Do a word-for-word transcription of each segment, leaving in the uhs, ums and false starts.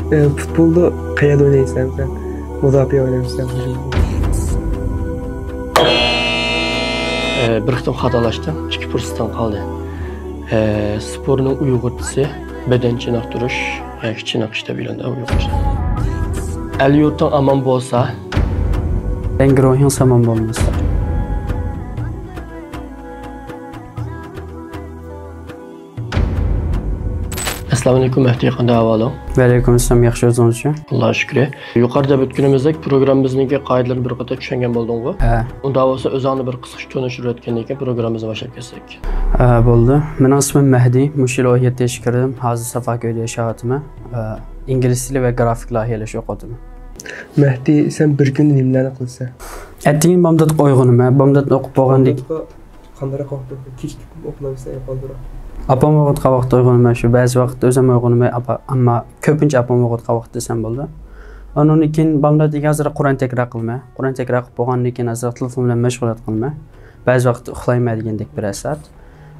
ئە، پۇتبولدا قەيەردە ئوينايسەن سەن؟ مۇداپىئە ئوينايمىسەن؟ ھۇجۇم؟ ئە، بىر قېتىم خاتالاشتىڭ، ئىككى پۇرسىتىڭ قالدى. ئە، سپورنىڭ ئۇيغۇرچىسى بەدەن چېنىقتۇرۇش ياكى چېنىقىش دەپ ئېلىندى ئۇيغۇرچە. ئەل-يۇرتۇڭ ئامان بولسا، رەڭگى روھىڭ سامان بولمىسا. ئەسسالامۇئەلەيكۇم مەھدى، قانداق ئەھۋالىڭ؟ ۋەئەلەيكۇم ئەسسالام، ياخشى، ئۆزىڭىزچۇ؟ ئاللا شۈكرى. يۇقىرىدا دەپ ئۆتكىنىمىزدەك پروگراممىمىزنىڭكى قائىدىلىرىنى بىر قېتىم چۈشەنگەن بولدۇڭغۇ؟ ھە. ئۇنداق بولسا ئۆزۈڭنى بىر قىسقىچە تونۇشتۇرۇپ ئۆتكەندىن كېيىن پروگراممىمىزنى باشلاپ كەتسەك. ھە، بولدى. مېنىڭ ئىسمىم مەھدى، مۇشۇ يىل ئون يەتتە ياشقا كىردىم. ھازىر سافاكۆيدە ياشاۋاتىمەن. ھە، ئىنگلىز تىلى ۋە گرافىك لايىھەلەش ئوقۇۋاتىمەن. مەھدى، سەن بىر كۈندە نېمىلەرنى قىلىسەن؟ ئەتىگىنى بامداتقا ئويغىنىمەن. بامداتنى ئوقۇپ بولغاندىن كېيىن قانداقراق ۋاقىتتا، كېچىكىپ ئۇخلايسەن يا بالدۇرراق؟ ئاپام ۋاقىتقا ۋاقىت ئويغىنىمەن شۇ. بەزى ۋاقىتتا ئۆزۈم ئويغىنىمەن، ئاپا-، ئەمما كۆپىنچە ئاپام ۋاقىتقا ۋاقىت دېسەم بولىدۇ. ئۇنىڭدىن كېيىن بامداتتىن كېيىن ئازراق قۇرئان تەكرار قىلىمەن. قۇرئان تەكرار قىلىپ بولغاندىن كېيىن ئازراق تېلېفون بىلەن مەشغۇلات قىلىمەن. بەزى ۋاقىتتا ئۇخلايمەن دېگەندەك بىرەر سائەت.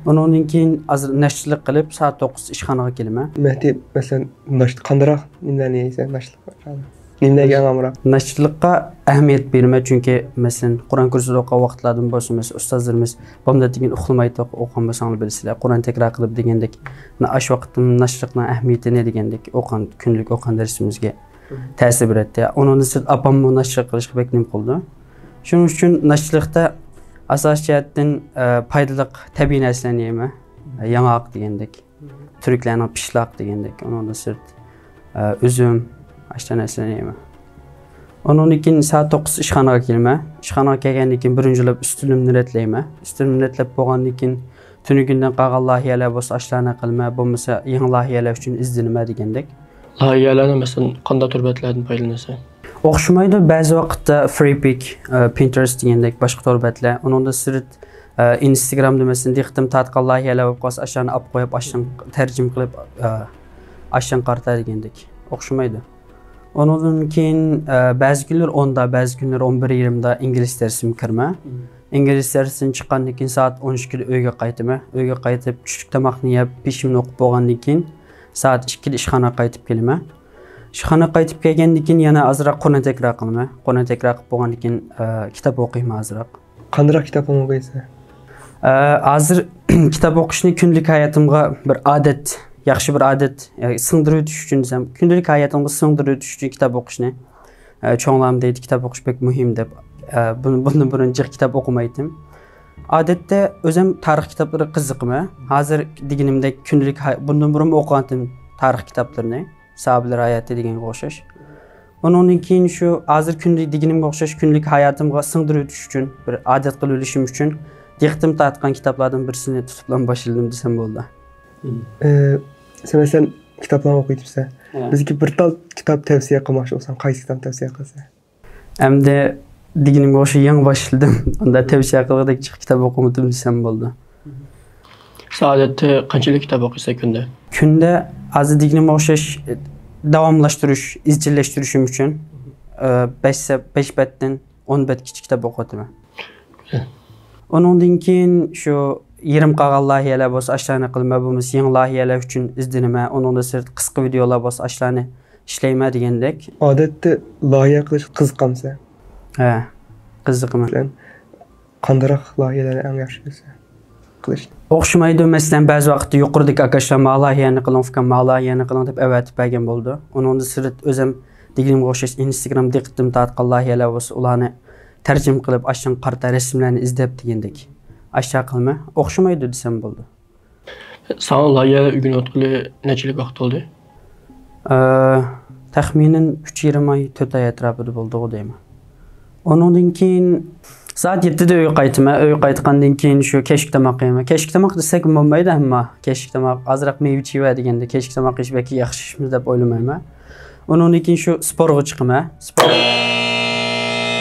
ئۇنىڭدىن كېيىن ئازراق ناشتىلىق قىلىپ، سائەت توققۇزدا ئىشخانىغا كېلىمەن. مەھدى، مەسىلەن، ناشتا قانداقراق نېمىلەرنى يەيسەن ناشتىلىققا؟ نېمىلەرگە ئەڭ ئامراق؟ ناشتىلىققا ئەھمىيەت بېرىمەن، چۈنكى، مەسىلەن، قۇرئان كۇرسىدا ئوقۇغان ۋاقىتلاردىن بولسۇن، مەسىلەن، ئۇستازلىرىمىز بامداتتىن كېيىن ئۇخلىمايتتۇق، ئوقۇغان بولساڭلار بىلىسىلەر، قۇرئان تەكرار قىلىپ دېگەندەك، مانا ئاشۇ ۋاقىتتا ناشتىلىقنىڭ ئەھمىيىتىنى دېگەندەك، ئوقۇغان، كۈندىلىك ئوقۇغان دەرسىمىزگە تەسىر بېرەتتى. ئۇنىڭدىن سىرت، ئاپاممۇ ناشتىلىق قىلىشقا بەك نېمە قىلىدۇ. شۇنىڭ ئۈچۈن ناشتىلىقتا ئاساسىي جەھەتتىن، ئە، پايدىلىق تەبىئىي نەرسىلەرنى يەيمەن. ياڭاق دېگەندەك. تۈركلەرنىڭ پىشلاق دېگەندەك، ئۇنىڭدىن سىرت، ئە، ئۈزۈم، ئاشۇنداق نەرسىلەرنى يەيمەن. ئۇنىڭدىن كېيىن سائەت توققۇزدا ئىشخانىغا كېلىمەن. ئىشخانىغا كەلگەندىن كېيىن بىرىنچى بولۇپ ئۈستۈنلۈكنى رەتلەيمەن. ئۈستۈنلۈكنى رەتلەپ بولغاندىن كېيىن تۈنۈگۈندىن قالغان لايىھەلەر بولسا ئاشۇلارنى قىلىمەن، بولمىسا يېڭى لايىھەلەر ئۈچۈن ئىزدىنىمەن دېگەندەك. لايىھەلەرنى، مەسىلەن، قانداق تور بەتلەردىن پايدىلىنىسەن؟ ئوخشىمايدۇ، بەزى ۋاقىتتا فرىپىك، ئە، پىنتېرېست دېگەندەك باشقا تور بەتلەر، ئۇنىڭدىن سىرت، ئىنستاگرامدا مەسىلەن دىققىتىم تارتقان لايىھەلەر بولۇپ قالسا، ئاشۇلارنى ئاپ قويۇپ، ئاشۇنى تەرجىمە قىلىپ، ئاشۇنى قارىتا دېگەندەك. ئوخشىمايدۇ. ئۇنىڭدىن كېيىن، بەزى كۈنلىرى ئوندا، بەزى كۈنلىرى ئون بىر يېرىمدا ئىنگلىز دەرسىمگە كىرىمەن. ئىنگلىز دەرسىدىن چىققاندىن كېيىن سائەت ئون ئىككىدە ئۆيگە قايتىمەن. ئۆيگە قايتىپ، چۈشلۈك تاماقنى يەپ، پېشىمنى ئوقۇپ بولغاندىن كېيىن سائەت ئىككىدە ئىشخانىغا قايتىپ كېلىمەن. ئىشخانىغا قايتىپ كەلگەندىن كېيىن يەنە ئازراق قۇرئان تەكرار قىلىمەن. قۇرئان تەكرار قىلىپ بولغاندىن كېيىن، كىتاب ئوقۇيمەن ئازراق. قانداقراق كىتابلارنى ئوقۇيسەن؟ ئە، ھازىر كىتاب ئوقۇشنى كۈندىلىك ھاياتىمغا بىر ئادەت، ياخشى بىر ئادەت، يا، سىڭدۈرۈۋېتىش ئۈچۈن دېسەم، كۈندىلىك ھاياتىمغا سىڭدۈرۈۋېتىش ئۈچۈن كىتاب ئوقۇشنى، ئە، چوڭلارمۇ دەيدۇ، كىتاب ئوقۇش بەك مۇھىم دەپ. ئە، بۇنى، بۇندىن بۇرۇن جىق كىتاب ئوقۇمايتتىم. ئادەتتە ئۆزۈم تارىخ كىتابلىرىغا قىزىقىمەن. ھازىر دېگىنىمدەك كۈندىلىك ھاي-، بۇندىن بۇرۇنمۇ ئوقۇغانتىم تارىخ كىتابلىرىنى. سابىر ھاياتى دېگەنگە ئوخشاش. ئۇنىڭدىن كېيىن شۇ ھازىر كۈندىلىك دېگىنىمگە ئوخشاش كۈندىلىك ھاياتىمغا سىڭدۈرۈۋېتىش ئۈچۈن، بىر ئادەت قىلىۋېلىشىم ئۈچۈن دىققىتىمنى تارتقان كىتابلاردىن بىرسىنى تۇتۇپلا باشلىدىم دېسەم بولىدۇ. ئى، سەن مەسىلەن كىتابلارنى ئوقۇۋېتىپسەن. ھە. بىزگە بىر تال كىتاب تەۋسىيە قىلماقچى بولساڭ، قايسى كىتابنى تەۋسىيە قىلىسەن؟ ئەمدى دېگىنىمگە ئوخشاش يېڭى باشلىدىم. ئۇنداق تەۋسىيە قىلغۇدەك جىق كىتاب ئوقۇمىدىم دېسەم بولىدۇ. سەن ئادەتتە قانچىلىك كىتاب ئوقۇيسەن كۈندە؟ كۈندە ھازىر دېگىنىمگە ئوخشاش، داۋاملاشتۇرۇش، ئىزچىللەشتۈرۈشۈم ئۈچۈن، ئە، بەش سە-، بەش بەتتىن ئون بەتكىچە كىتاب ئوقۇۋاتىمەن. گۈزەل. ئۇنىڭدىن كېيىن شۇ يېرىم قالغان لايىھەلەر بولسا ئاشۇلارنى قىلىمەن، بولمىسا يېڭى لايىھەلەر ئۈچۈن ئىزدىنىمەن. ئۇنىڭدىن سىرت قىسقا ۋىدېئولار بولسا ئاشۇلارنى ئىشلەيمەن دېگەندەك. ئادەتتە لايىھە قىلىشقا قىزىقامسەن؟ ھە، قىزىقىمەن. مەسىلەن، قانداقراق لايىھەلەرنى ئەڭ ياخشى كۆرىسەن قىلىشنى؟ ئوخشىمايدۇ. مەسىلەن، بەزى ۋاقىتتا يۇقىرىدىكى ئاكاشلار ماۋۇ لايىھەنى قىلىڭ، ئۇكام، ماۋۇ لايىھەنى قىلىڭ دەپ ئەۋەتىپ بەرگەن بولىدۇ. ئۇنىڭدىن سىرت ئۆزۈم دېگىنىمگە ئوخشاش ئىنستاگرام دىققىتىمنى تارتقان لايىھەلەر بولسا ئۇلارنى تەرجىمە قىلىپ، ئاشۇنىڭغا قارىتا رەسىملەرنى ئىزدەپ دېگەندەك. ئاشۇنداق قىلىمەن. ئوخشىمايدۇ دېسەم بولىدۇ. ساڭا لايىھە ئۆگىنىۋاتقىلى نەچچىلىك ۋاقىت بولدى؟ ئە، تەخمىنەن ئۈچ يېرىم ئاي، تۆت ئاي ئەتراپىدا بولدىغۇ دەيمەن. ئۇنىڭدىن كېيىن سائەت يەتتىدە ئۆيگە قايتىمەن. ئۆيگە قايتقاندىن كېيىن شۇ كەچلىك تاماق يەيمەن. كەچلىك تاماق دېسەكمۇ بولمايدۇ، ئەمما كەچلىك تاماق ئازراق مېۋە چىۋە دېگەندە كەچلىك تاماق يېيىش بەك ياخشى ئىشمىز دەپ ئويلىمايمەن. ئۇنىڭدىن كېيىن شۇ سپورغا چىقىمەن. سپور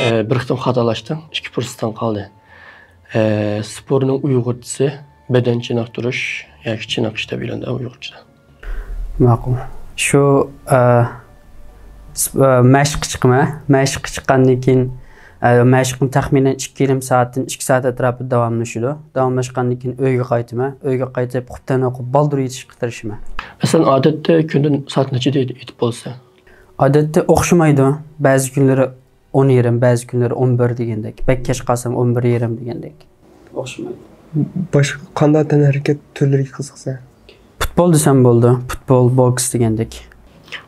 ئە، بىر قېتىم خاتالاشتىڭ، ئىككى پۇرسىتىڭ قالدى. ئە، سپورنىڭ ئۇيغۇرچىسى بەدەن چېنىقتۇرۇش ياكى چېنىقىش دەپ ئېلىندى ئۇيغۇرچىدا. ماقۇل. شۇ، ئە، س-، ئە، مەشىققە چىقىمەن. مەشىققە چىققاندىن كېيىن، ئە، مەشىقىم تەخمىنەن ئىككى يېرىم سائەتتىن ئىككى سائەت ئەتراپىدا داۋاملىشىدۇ. داۋاملاشقاندىن كېيىن ئۆيگە قايتىمەن. ئۆيگە قايتىپ، قۇپتەن ئوقۇپ، بالدۇر يېتىشقا تىرىشىمەن. مەسىلەن، ئادەتتە كۈندە سائەت نەچچىدە يېتىپ بولىسەن؟ ئادەتتە ئوخشىمايدۇ. بەزى كۈنلىرى ئون يېرىم، بەزى كۈنلىرى ئون بىر دېگەندەك. بەك كەچ قالسام ئون بىر يېرىم دېگەندەك. ئوخشىمايدۇ. باشقا قانداق تەنھەرىكەت تۈرلىرىگە قىزىقسەن؟ پۇتبول دېسەم بولىدۇ. پۇتبول، بوكس دېگەندەك.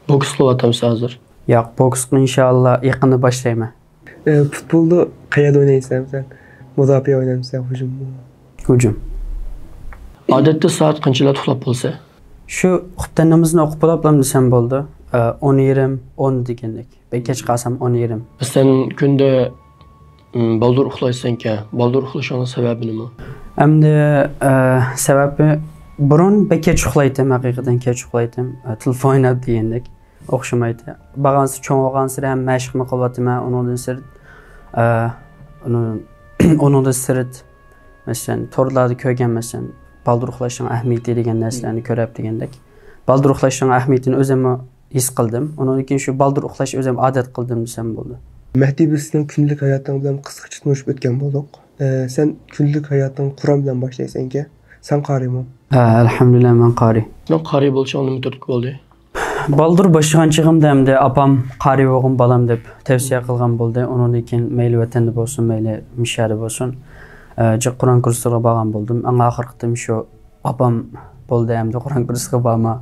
بوكس قىلىۋاتامسەن ھازىر؟ ياق، بوكسنى ئىنشائاللا يېقىندا باشلايمەن. ئە، پۇتبولدا قەيەردە ئوينايسەن سەن؟ مۇداپىئە ئوينامسەن، ھۇجۇم؟ ھۇجۇم. ئادەتتە سائەت قانچىلاردا ئۇخلاپ بولىسەن؟ شۇ خۇپتەن نامىزىنى ئوقۇپ بولۇپلام دېسەم بولىدۇ. ئە، ئون يېرىم، ئون دېگەندەك. بەك كەچ قالسام ئون يېرىم. سەن كۈندە، م، بالدۇر ئۇخلايسەنكەن، بالدۇر ئۇخلىشىڭنىڭ سەۋەبى نېمە؟ ئەمدى، ئە، سەۋەبى، بۇرۇن بەك كەچ ئۇخلايتتىم، ھەقىقەتەن كەچ ئۇخلايتتىم. ئە، تېلېفون ئويناپ دېگەندەك. ئوخشىمايتتى. بارغانسېرى چوڭ بولغانسېرى ھەم مەشىقمۇ قىلىۋاتىمەن. ئۇنىڭدىن سىرت، ئە، ئۇنىڭ-، ئۇنىڭدىن سىرت، مەسىلەن، تورلاردا كۆرگەن، مەسىلەن، بالدۇر ئۇخلاشنىڭ ئەھمىيىتى دېگەن نەرسىلەرنى كۆرۈپ دېگەندەك. بالدۇر ئۇخلاشنىڭ ئەھمىيىتىنى ئۆزۈممۇ ھېس قىلدىم. ئۇنىڭدىن كېيىن شۇ بالدۇر ئۇخلاشنى ئۆزۈم ئادەت قىلدىم دېسەم بولىدۇ. مەھدى، بىز سېنىڭ كۈندىلىك ھاياتىڭ بىلەن قىسقىچە تونۇشۇپ ئۆتكەن بولدۇق. ئە، سەن كۈندىلىك ھاياتىڭنى قۇرئان بىلەن باشلايسەنكەن. سەن قارىيمۇ؟ ھە، ئەلھەمدۇلىللا، مەن قارىي. سېنىڭ قارىي بولۇشۇڭ نېمە تۈرتكە بولدى؟ بالدۇر باشلىغان چېغىمدا ئەمدى ئاپام قارىي بولغىن بالام دەپ تەۋسىيە قىلغان بولدى. ئۇنىڭدىن كېيىن مەيلى ۋەتەندە بولسۇن، مەيلى مۇشۇ يەردە بولسۇن، ئە، جىق قۇرئان كۇرسىغا بارغان بولدۇم. ئەڭ ئاخىرقى قېتىم شۇ ئاپام بولدى ئەمدى قۇرئان كۇرسىغا بارما،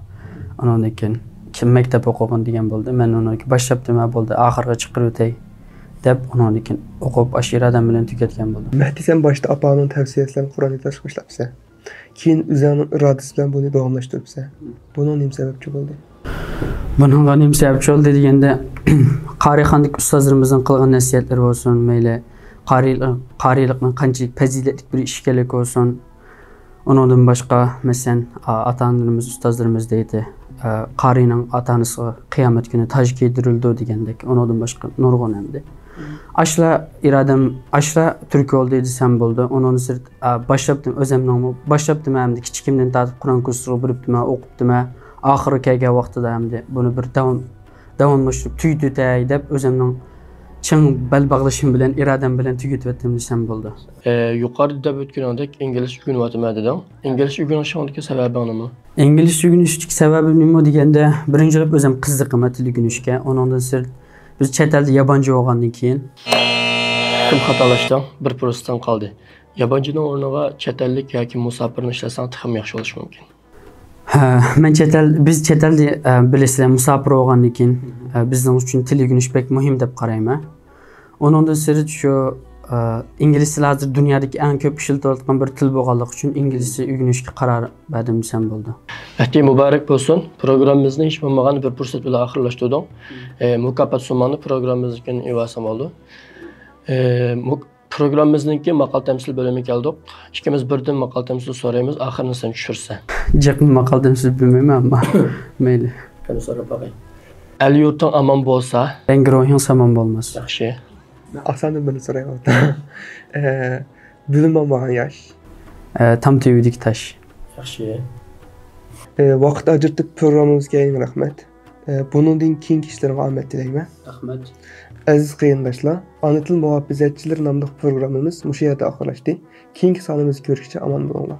ئۇنىڭدىن كېيىن كىم مەكتەپ ئوقۇغىن دېگەن بولدى. مەن ئۇنىڭدىن كېيىن باشلاپتىمەن، بولدى، ئاخىرغا چىقىرىۋېتەي دەپ ئۇنىڭدىن كېيىن ئوقۇپ ئاشۇ ئىرادەم بىلەن تۈگەتكەن بولدۇم. مەھدى، سەن باشتا ئاپاڭنىڭ تەۋسىيەسى بىلەن قۇرئان ئېيتىشقا باشلاپسەن. كېيىن ئۆزۈڭنىڭ ئىرادىسى بىلەن بۇنى داۋاملاشتۇرۇپسەن. بۇنىڭ نېمە سەۋەبچى بولدى؟ بۇنىڭغا نېمە سەۋەبچى بولدى دېگەندە، قارىخانىدىكى ئۇستازلىرىمىزنىڭ قىلغان نەسىھەتلىرى بولسۇن، مەيلى قارىي-، قارىيلىقنىڭ قانچىلىك پەزىلەتلىك بىر ئىش ئىكەنلىكى بولسۇن. ئۇنىڭدىن باشقا، مەسىلەن، ئا-، ئاتا-ئانىلىرىمىز، ئۇستازلىرىمىز دەيتتى، ئا، قارىينىڭ ئاتا-ئانىسىغا قىيامەت كۈنى تاج كىيدۈرۈلىدۇ دېگەندەك. ئۇنىڭدىن باشقا نۇرغۇن ئەمدى. ئاشۇلا ئىرادەم، ئاشۇلا تۈرتكە بولدى دېسەم بولىدۇ. ئۇنىڭدىن سىرت، ئا، باشلاپتىم، ئۆزۈمنىڭمۇ باشلاپتىم ئەمدى كىچىكىمدىن تارتىپ قۇرئان كۇرسىغا بېرىپتىمەن، ئوقۇپتىمەن. ئاخىرى كەلگەن ۋاقتىدا ئەمدى بۇنى بىر داۋام، داۋاملاشتۇرۇپ تۈگىتىۋېتەي دەپ ئۆزۈمنىڭ چىڭ بەلباغلىشىم بىلەن، ئىرادەم بىلەن تۈگىتىۋەتتىم دېسەم بولىدۇ. ئە، يۇقىرىدا دەپ ئۆتكىنىڭدەك ئىنگلىزچە ئۆگىنىۋاتىمەن دېدىڭ. ئىنگلىزچە ئۆگىنىشىڭدىكى سەۋەبىڭ نېمە؟ ئىنگلىزچە ئۆگىنىشتىكى سەۋەبىم نېمە دېگەندە، بىرىنچى بولۇپ ئۆزۈم قىزىقىمەن تىل ئۆگىنىشكە. ئۇنىڭدىن سىرت، بىز چەت ئەلدە يابانچى بولغاندىن كېيىن. تېخىمۇ خاتالاشتىڭ، بىر پۇرسىتىڭ قالدى. يابانچىنىڭ ئورنىغا چەت ئەللىك ياكى مۇساپىرنى ئىشلەتسەڭ تېخىمۇ ياخشى بولۇشى مۇمكىن. ھە، مەن چەت ئەل، بىز چەت ئەلدە، ئە، بىلىسىلەر، مۇساپىر بولغاندىن كېيىن، ئە، بىزنىڭ ئۈچۈن تىل ئۆگىنىش بەك مۇھىم دەپ قارايمەن. ئۇنىڭدىن سىرت شۇ، ئە، ئىنگلىز تىلى ھازىر دۇنيادىكى ئەڭ كۆپ ئىشلىتىلىۋاتقان بىر تىل بولغانلىقى ئۈچۈن ئىنگلىز تىلى ئۆگىنىشكە قارار بەردىم دېسەم بولىدۇ. مەھدى، مۇبارەك بولسۇن. پروگراممىمىزنى ھېچ بولمىغاندا بىر پۇرسەت بىلەن ئاخىرلاشتۇردۇڭ. ئە، مۇكاپات سوماڭنى پروگراممىمىزدىن كېيىن ئېلىۋالسام بولىدۇ. ئە، مۇ-، پروگراممىمىزنىڭكى ماقال تەمسىل بۆلۈمىگە كەلدۇق. ئىككىمىز بىردىن ماقال تەمسىل سورايمىز، ئاخىرىنى سەن چۈشۈرىسەن. جىق ماقال تەمسىل بىلمەيمەن، ئەمما مەيلى. قېنى سوراپ باقاي. ئەل يۇرتۇڭ ئامان بولسا. رەڭگى روھىڭ سامان بولماس. ياخشى. ئاساندىن بىرنى سورايمەن. ئە، بىلىم ئالمىغان ياش. ئە، تام تۈۋىدىكى تاش. ياخشى. ئە، ۋاقىت ئاجرىتىپ پروگراممىمىزغا كەلگىنىڭگە رەھمەت. ئە، بۇنىڭدىن كېيىنكى ئىشلىرىڭغا ئامەت تىلەيمەن. رەھمەت. ئەزىز قېرىنداشلار، ئانا تىل مۇھاپىزەتچىلىرى ناملىق پروگراممىمىز مۇشۇ يەردە ئاخىرلاشتى. كېيىنكى سانىمىزدا كۆرۈشكىچە ئامان بولۇڭلار.